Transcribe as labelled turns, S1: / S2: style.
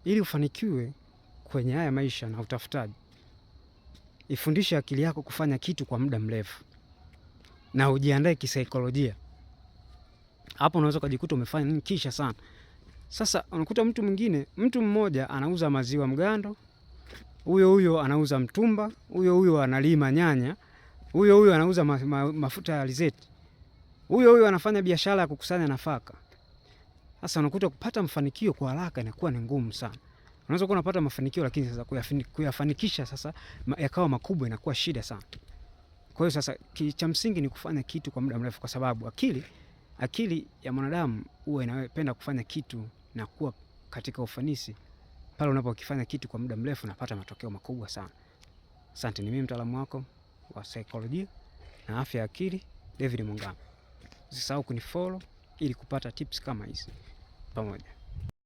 S1: Ili ufanikiwe kwenye haya maisha na utafutaji, ifundishe akili yako kufanya kitu kwa muda mrefu na ujiandae kisaikolojia. Hapo unaweza ukajikuta umefanya nini kisha sana. Sasa unakuta mtu mwingine, mtu mmoja anauza maziwa mgando, huyo huyo anauza mtumba, huyo huyo analima nyanya, huyo huyo anauza mafuta ya alizeti, huyo huyo anafanya biashara ya kukusanya nafaka. Sasa unakuta kupata mafanikio kwa haraka inakuwa ni ngumu sana. Unaweza kuwa unapata mafanikio lakini sasa kuyafanikisha sasa yakawa makubwa inakuwa shida sana. Kwa hiyo sasa cha msingi ni kufanya kitu kwa muda mrefu, kwa sababu akili ya mwanadamu huwa inapenda kufanya kitu na kuwa katika ufanisi. Pale unapokifanya kitu kwa muda mrefu unapata matokeo makubwa sana. Asante, ni mimi mtaalamu wako wa saikolojia na afya ya akili David Mungama. Usisahau kunifollow ili kupata tips kama hizi. Pamoja.